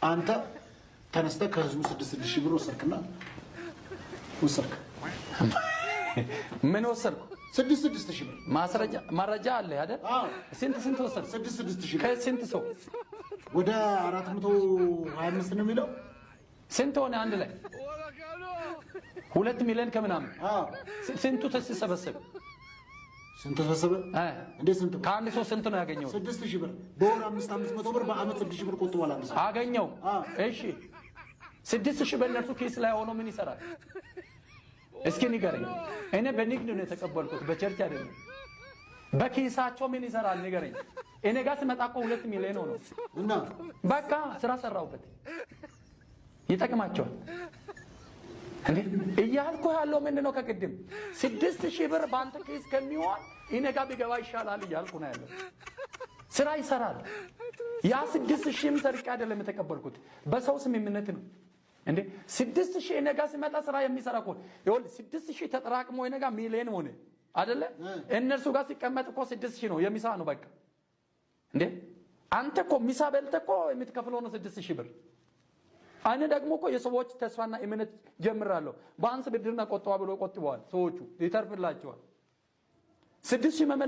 አንተ ተነስተህ ከህዝቡ 6 6 ሺህ ብር ወሰድክና ወሰድክ። ምን ወሰድኩ? 6 6 ሺህ ብር። ማስረጃ መረጃ አለ አይደል? አዎ። ስንት ስንት ወሰድኩ? 6 6 ሺህ ብር። ከስንት ሰው? ወደ 425 ነው የሚለው። ስንት ሆነ አንድ ላይ? 2 ሚሊዮን ከምናምን። አዎ። ስንቱ ተሰበሰበ? ስንት ተሰበሰበ? እ? እንዴት ስንት? ከአንድ ሰው ስንት ነው ያገኘው? 6,000 ብር፣ በወር አምስት አምስት መቶ ብር፣ በአመት 6,000 ብር ቆጥቧል አንድ ሰው። አገኘው። አዎ። እሺ፣ 6,000 በእነርሱ ኪስ ላይ ሆኖ ምን ይሰራል? እስኪ ንገረኝ። እኔ በንግድ ነው የተቀበልኩት፣ በ church አይደለም። በኪሳቸው ምን ይሰራል ንገረኝ። እኔ ጋር ስመጣ እኮ 2 ሚሊዮን ሆኖ እና በቃ ስራ ሰራሁበት። ይጠቅማቸዋል እንዴ እያልኩ ያለው ምንድን ነው? ከቅድም 6,000 ብር በአንተ ኪስ ከሚሆን እኔ ጋር ቢገባ ይሻላል እያልኩ ነው ያለው። ስራ ይሰራል። ያ 6,000ም ሰርቄ አይደለም የተቀበልኩት፣ በሰው ስምምነት ነው። እንዴ፣ 6,000 እኔ ጋር ሲመጣ ስራ የሚሰራ እኮ፣ ይኸውልህ፣ 6,000 ተጠራቅሞ እኔ ጋር ሚሊዮን ሆነ አይደለ? እነርሱ ጋር ሲቀመጥ እኮ 6,000 ነው፣ የሚሳ ነው በቃ። እንዴ፣ አንተ እኮ ሚሳ በልተህ እኮ የምትከፍለው ነው 6,000 ብር። እኔ ደግሞ እኮ የሰዎች ተስፋና እምነት ጀምራለሁ። በአንስ ብድርና ቆጥባ ብሎ ቆጥበዋል ሰዎቹ፣ ይተርፍላቸዋል። 6,000 መመለስ